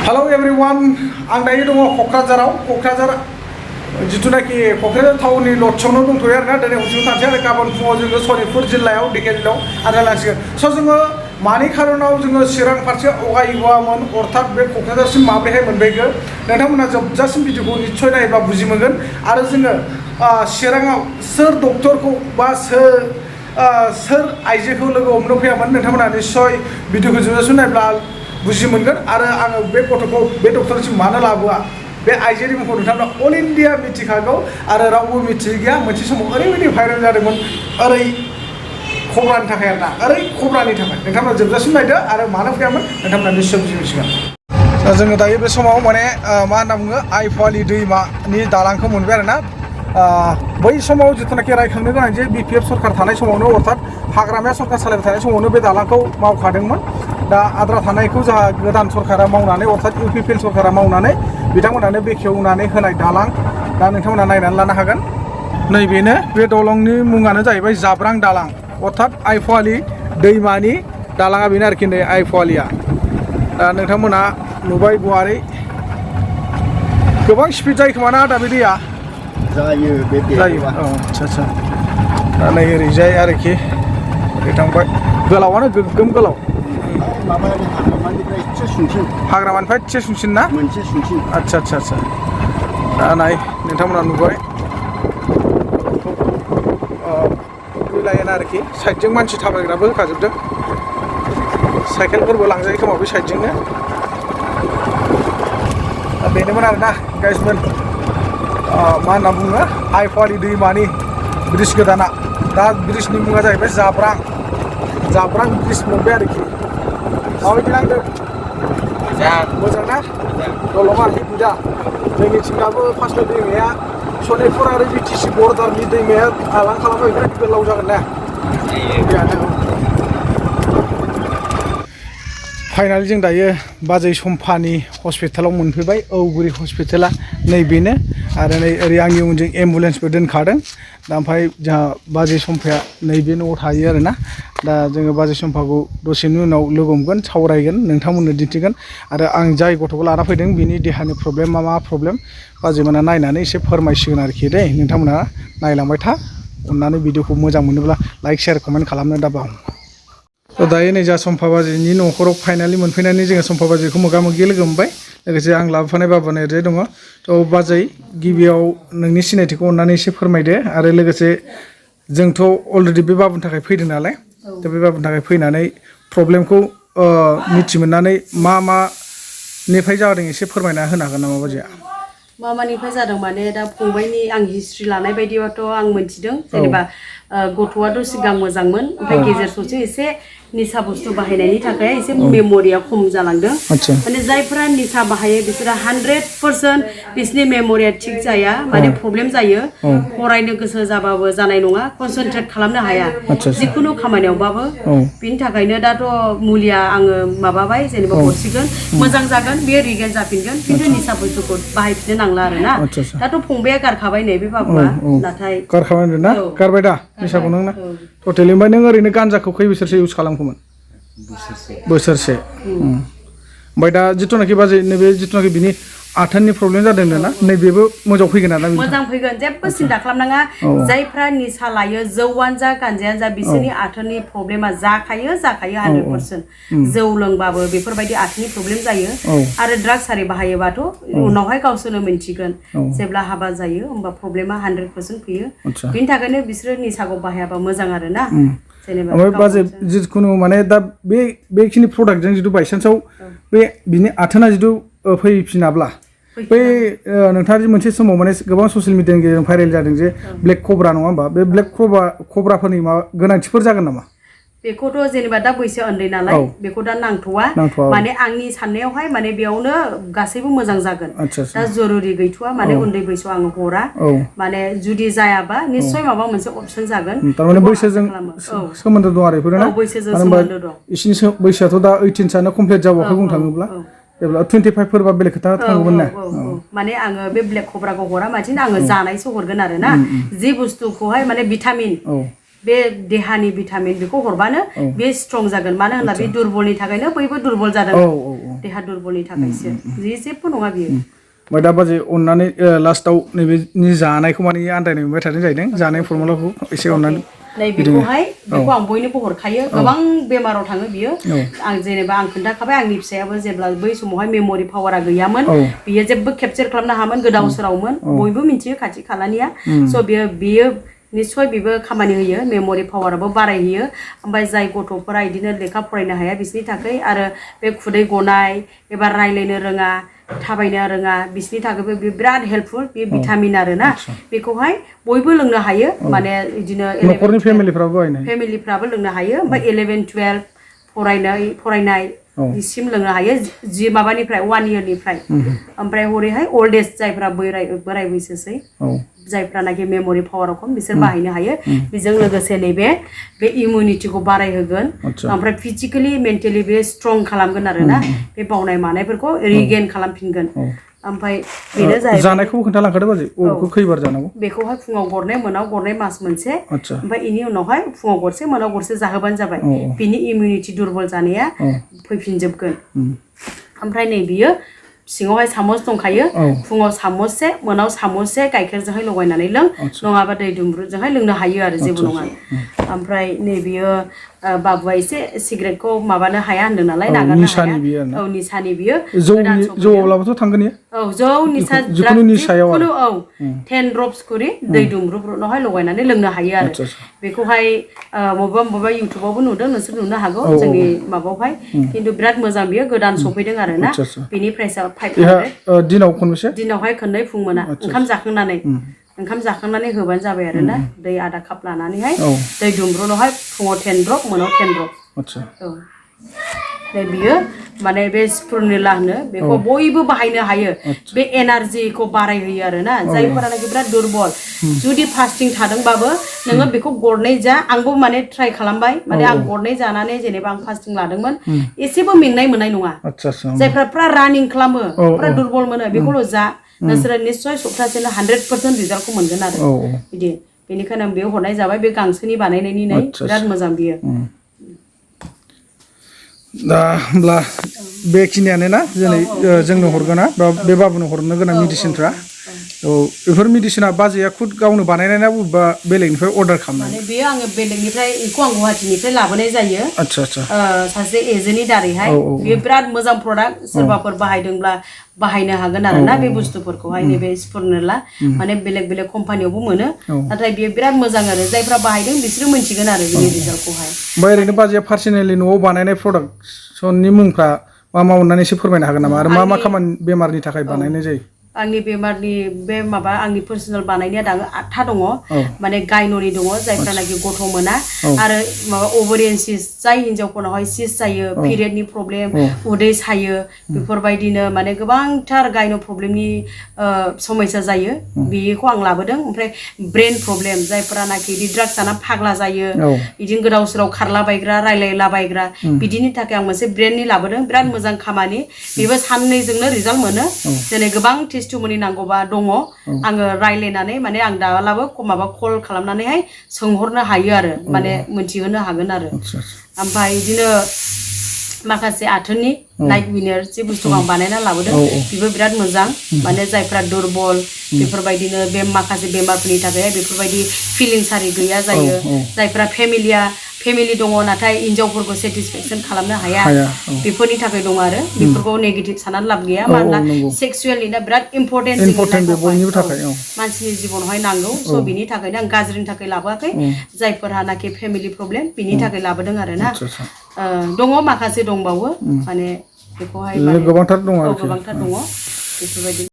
Hello everyone, आं दायो दङ क'क्राझार जिथुनाखि क'क्राझार टाउननि ल'टसआवनो दंथ'यो आरोना दिनै हरसेयाव थांसै आरो गाबोन फुङाव जोङो सनितपुर जिल्लायाव ढेकियाजुलियाव आगानलांसिगोन स' जोङो मानि खारनाव जोङो चिरां फारसे आवगायबोआमोन अर्थात बे क'क्राझारसिम माब्रैहाय मोनफैखो नोंथांमोना जोबजासिम भिडिअखौ निस्सय नायोब्ला बुजि मोनगोन आरो जोङो चिराङाव सोर डक्टरखौ बा सोर आइजोखौ लोगो हमनो फैयामोन नोंथांमोना निस्सय भिडिअखौ जोबजासिम नायब्ला बुजि मोनगोन आरो आङो बे गथ'खौ बे डक्टरसिम मानो लाबोआ बे आइजोनि मुंखौ नोंथांमोना अल इन्डिया मिथिखागौ आरो रावबो मिथिगैया मोनसे समाव ओरैबायदि भाइरेल जादोंमोन ओरै खब्रानि थाखाय आरोना ओरै खब्रानि थाखाय नोंथांमोना जोबजासिम नायदो आरो मानो फैयामोन नोंथांमोना निस्सय बुजि मोनसिगोन जोङो दायो बे समाव माने मा होनना बुङो आइ फवालि दैमानि दालांखौ मोनबाय आरोना बै समाव जिथुनाखि रायखांनो गोनां जे बिपिएफ सरकार थानाय समावनो अर्थात हाग्रामाया सरकार सालायबाय थानाय समावनो बे दालांखौ मावखादोंमोन दा आद्रा थानायखौ जोंहा गोदान सरकारा मावनानै अर्थात इउपिपिएल सरकारा मावनानै बिथांमोनानो बेखेवनानै होनाय दालां दा नोंथांमोना नायनानै लानो हागोन नैबेनो बे दलंनि मुङानो जाहैबाय जाब्रां दालां अर्थात आइ फवालि दैमानि दालाङा बेनो आरोखि नै आइ फवालिया दा नोंथांमोना नुबाय गुवारै गोबां स्पिड जायो खोमा ना आदा बे दैया जायो बे जायो आच्छा दा नै ओरैजाय आरोखि ओरै थांबाय गोलावानो गोगोम गोलाव हाग्रामानिफ्राय एसे सुंसिन ना मोनसे सुंसिन आच्छा दा नाय नोंथांमोना नुबाय लाइन आरोखि साइडजों मानसि थाबायग्राबो होखाजोबदों साइकेलफोरबो लांजायो खोमा बे साइडजोंनो दा बेनोमोन आरोना गाइसमोन मा होनना बुङो आइ फवालि दैमानि ब्रिज गोदाना दा ब्रिजनि मुङा जाहैबाय जाब्रां ब्रिज मोनबाय आरोखि माबायदि नांदों मोजां ना दलङा हिदा जोंनिथिंगाबो फार्स्ट दैमाया सनितपुर आरो बिटिसि बर्डारनि दैमाया दालां खालामबाय बिराद गोलाव जागोन ना फाइनालि जों दायो बाजै सम्फानि हस्पिटालाव मोनफैबाय औगुरि हस्पिटाला नैबेनो आरो नै ओरै आंनि उनजों एम्बुलेन्सबो दोनखादों दा ओमफ्राय जोंहा बाजै सम्फाया नैबे न'आव थायो आरोना दा जोङो बाजै सम्फाखौ दसेनि उनाव लोगो हमगोन सावरायगोन नोंथांमोननो दिन्थिगोन आरो आं जाय गथ'खौ लाना फैदों बिनि देहानि प्रब्लेम मा प्रब्लेम बाजैमोना नायनानै एसे फोरमायसिगोन आरोखि दे नोंथांमोना नायलांबाय था अननानै भिडिअखौ मोजां मोनोब्ला लाइक शेयार कमेन्ट खालामनो दाबाव दायो नै जा सम्फा बाजैनि न'खराव फाइनालि मोनफैनानै जोङो सम्फा बाजैखौ मोगा मोगि लोगो मोनबाय लोगोसे आं लाबोफानाय बाबाना ओरैजाय दङ थ' बाजै गिबियाव नोंनि सिनायथिखौ अननानै एसे फोरमायदो आरो लोगोसे जोंथ' अलरेडि बे बाबुनि थाखाय फैदों नालाय दा बे बाबुनि थाखाय फैनानै प्रब्लेमखौ मिथि मोननानै मानिफ्राय जादों एसे फोरमायना होनो हागोन नामा बाजैया मानिफ्राय जादों माने दा फंबायनि आं हिस्ट्रि लानाय बायदिबाथ' आं मोनथिदों जेनेबा गथ'आथ' सिगां मोजांमोन ओमफ्राय गेजेर ससे एसे निसा बुस्थु बाहायनायनि थाखाय एसे मेम'रिया खम जालांदों माने जायफोरा निसा बाहायो बिसोरा 100% बिसोरनि मेम'रिया थिग जाया माने प्रब्लेम जायो फरायनो गोसो जाबाबो जानाय नङा कनसेन्ट्रेट खालामनो हाया जिखुनु खामानियावबाबो बिनि थाखायनो दाथ' मुलिया आङो माबाबाय जेनेबा हरसिगोन मोजां जागोन बेयो रिगेन जाफिनगोन खिन्थु निसा बुस्थुखौ बाहायफिननो नांला आरोना दाथ' फंबाया गारखाबाय नै बे बाबुआ नाथाय गारखाबाय ना गारबाय दा निसाखौ नोंना टटेलि ओमफ्राय नों ओरैनो गान्जाखौ खै बोसोरसो इउज खालामखोमोन बोसोरसे ओमफ्राय दा जिथुनाखि बाजै नैबे जिथुनाखि बिनि आथोननि प्रब्लेम जादों ना नैबेबो मोजां फैगोन आरो मोजां फैगोन जेबो सिन्था खालामनाङा जायफ्रा निसा लायो जौआनो जा गान्जायानो जा बिसोरनि आथोननि प्रब्लेमा जाखायो 100% जौ लोंबाबो बेफोरबायदि आथोननि प्रब्लेम जायो आरो ड्राग्स आरि बाहायोबाथ' उनावहाय गावसोरनो मिन्थिगोन जेब्ला हाबा जायो होमबा प्रब्लेमा 100% फैयो बिनि थाखायनो बिसोरो निसाखौ बाहायाबा मोजां आरो ना ओमफ्राय बाजै जिखुनु माने दा बेखिनि प्रडाक्टजों जिथु बायसान्सआव बे बिनि आथोना जिथु फैफिनाब्ला बै नोंथाङा मोनसे समाव माने गोबां ससियेल मिडियानि गेजेरजों भाइरेल जादों जे ब्लेक कब्रा नङा होमबा बे ब्लेक कब्राफोरनि माबा गोनांथिफोर जागोन नामा बेखौथ' जेनेबा दा बैसो उन्दै नालाय बेखौ दा नांथ'वा माने आंनि साननायावहाय माने बेयावनो गासैबो मोजां जागोन दा जरुरि गैथ'वा माने उन्दै बैसोआव आङो हरा माने जुदि जायाबा निस्सय माबा मोनसे अपसन जागोन थारमाने बैसोजों सोमोन्दो दं आरो बेफोरो ना बैसोजों सोमोन्दो दं इसिनि बैसोआथ' दा 18 सानो कमप्लिट जाबावाखै बुंनो थाङोब्ला जेब्ला 25 फोरबा बेलेग खोथा थांगौमोन ना माने आङो बे ब्लेक कब्राखौ हरा मानसिनो आङो जानायसो हरगोन आरो ना जि बुस्थुखौहाय माने भिटामिन बे देहानि भिटामिन बेखौ हरबानो बे स्ट्रं जागोन मानो होनब्ला बे दुरबलनि थाखायनो बयबो दुरबल जादों देहा दुरबलनि थाखायसो जेबो नङा बियो ओमफ्राय दा बाजै अननानै लास्टाव नैबे जानायखौ माने आन्दायनाय मोनबाय थादों जाहैदों जानाय फर्मुलाखौ एसे अननानै नै बेखौहाय बेखौ आं बयनोबो हरखायो गोबां बेमाराव थाङो बियो आं जेनेबा आं खोन्थाखाबाय आंनि फिसायाबो जेब्ला बै समावहाय मेम'रि पावारा गैयामोन बियो जेबो केपचार खालामनो हायामोन गोदाव सोरावमोन बयबो मिथियो खाथि खालानिया स' बियो निस्सय बेबो खामानि होयो मेम'रि पावाराबो बारायहोयो ओमफ्राय जाय गथ'फोरा बिदिनो लेखा फरायनो हाया बिसोरनि थाखाय आरो बे खुदै गनाय एबा रायलायनो रोङा थाबायनो रोङा बिसोरनि थाखायबो बे बिराद हेल्पफुल बे भिटामिन आरोना बेखौहाय बयबो लोंनो हायो माने बिदिनो न'खरनि फेमिलिफ्राबो लोंनो हायो ओमफ्राय 11-12 फरायनाय बिसिम लोंनो हायो जि माबानिफ्राय 1 इयारनिफ्राय ओमफ्राय हरैहाय अल्ड एज जायफ्रा बोराय बैसोसै जायफ्रानाखि मेम'रि पावाराव खम बिसोर बाहायनो हायो बेजों लोगोसे नैबे बे इमिउनिटिखौ बारायहोगोन ओमफ्राय फिजिकेलि मेन्टेलि बे स्ट्रं खालामगोन आरोना बे बावनाय मानायफोरखौ रिगेन खालामफिनगोन ओमफ्राय बेनो जाहैबाय जानायखौबो खोन्थालांखादो बाजै अबेखौ खैबार जानांगौ बेखौहाय फुङाव गरनै मोनाव गरनै मास मोनसे ओमफ्राय इनि उनावहाय फुङाव गरसे मोनाव गरसे जाहोबानो जाबाय बिनि इमिउनिटि दुरबल जानाया फैफिनजोबगोन ओमफ्राय नै बियो सिङावहाय सामस दंखायो फुङाव सामससे मोनाव सामससे गाइखेरजोंहाय लगायनानै लों नङाबा दै दुंब्रुजोंहाय लोंनो हायो आरो जेबो नङा ओमफ्राय नै बियो बाबुआ एसे सिगारेटखौ माबानो हाया होनदों नालाय नागारनो हाया निसानि बियो जौआवलाबोथ' थांगोन जौ निसा जिखुनु निसायाव 10 ड्रप्स करि दै दुंब्रुनावहाय लगायनानै लोंनो हायो आरो बेखौहाय बबेबा इउटुबावबो नुदों नोंसोर नुनो हागौ जोंनि माबायावहाय खिन्थु बिराद मोजां बियो गोदान सफैदों आरोना बिनि प्राइसआ 500 दिनाव खनबेसे दिनावहाय खननै फुं मोना ओंखाम जाखांनानै होबानो जाबाय आरोना दै आधा काप लानानैहाय दै दुंब्रुनावहाय फुङाव 10 ड्रप मोनाव 10 ड्रप बियो माने बे स्पुरनिला होनो बेखौ बयबो बाहायनो हायो बे एनार्जिखौ बारायहोयो आरोना जायफोरानाखि बिराद दुरबल जुदि फास्टिं थादोंबाबो नोङो बेखौ गरनै जा आंबो माने ट्राइ खालामबाय माने आं गरनै जानानै जेनेबा आं फास्टिं लादोंमोन एसेबो मेंनाय मोननाय नङा जायफ्रा पुरा रानिं खालामो पुरा दुरबल मोनो बेखौल' जा नोंसोरो निस्सय सप्तासेनो 100% रिजाल्टखौ मोनगोन आरो बिदि बेनिखायनो आं बेयाव हरनाय जाबाय बे गांसोनि बानायनायनि नै बिराद मोजां बियो दा होमब्ला बेखिनियानो ना दिनै जोंनो हरगोना बे बाबुनो हरनो गोनां मेडिसिनफ्रा बेफोर मेडिसिना बाजैया खुद गावनो बानायनाय ना बबेबा बेलेगनिफ्राय अर्डार खालामनाय माने बेयो आङो बेलेगनिफ्राय बेखौ आं गुवाहाटीनिफ्राय लाबोनाय जायो सासे एजेन्टनि दारैहाय बेयो बिराद मोजां प्रडाक्ट सोरबाफोर बाहायदोंब्ला बाहायनो हागोन आरोना बे बुस्थुफोरखौहाय नैबे स्पुरनिला माने बेलेग बेलेग कम्पानियावबो मोनो नाथाय बेयो बिराद मोजां आरो जायफ्रा बाहायदों बिसोरो मिन्थिगोन आरो बिनि रिजाल्टखौहाय ओमफ्राय ओरैनो बाजैया पार्सनेलि न'आव बानायनाय प्रडाक्टसनि मुंफ्रा मा अननानै एसे फोरमायनो हागोन नामा आरो मा खामानि बेमारनि थाखाय बानायनाय जायो आंनि बेमारनि बे माबा आंनि पार्सनेल बानायनाया दाङो 8था दङ माने गायनरि दङ जायफ्रानाखि गथ' मोना आरो माबा ओभारियान सिस्ट जाय हिनजावफोरनावहाय सिस्ट जायो पिरियडनि प्रब्लेम उदै सायो बेफोरबायदिनो माने गोबांथार गायन प्रब्लेमनि समस्या जायो बेखौ आं लाबोदों ओमफ्राय ब्रेन प्रब्लेम जायफोरानाखि ड्राग्स जाना फाग्ला जायो बिदिनो गोदाव सोराव खारलाबायग्रा रायलायलाबायग्रा बिदिनि थाखाय आं मोनसे ब्रेन्डनि लाबोदों बिराद मोजां खामानि बेबो साननैजोंनो रिजाल्ट मोनो जेरै गोबां टेस्टिमनि नांगौबा दङ आङो रायलायनानै माने आं दालाबो माबा कल खालामनानैहाय सोंहरनो हायो आरो माने मोनथिहोनो हागोन आरो ओमफ्राय बिदिनो माखासे आथोननि नाइट विनार जे बुस्थुखौ आं बानायना लाबोदों बेबो बिराद मोजां माने जायफ्रा दुरबल बेफोरबायदिनो बे माखासे बेमारफोरनि थाखाय बेफोरबायदि फिलिंस आरि गैया जायो जायफ्रा फेमिलि दङ नाथाय हिनजावफोरखौ सेटिसफेक्सन खालामनो हाया बेफोरनि थाखाय दङ आरो बेफोरखौ नेगेटिभ साननानै लाब गैया मानोना सेक्सुवेलिना बिराद इम्पर्टेन्ट मानसिनि जिबनावहाय नांगौ स' बिनि थाखायनो आं गाज्रिनि थाखाय लाबोआखै जायफोरहानाखि फेमिलि प्रब्लेम बिनि थाखाय लाबोदों आरोना दङ माखासे दंबावो माने बेखौहाय गोबांथार दङ बेफोरबायदि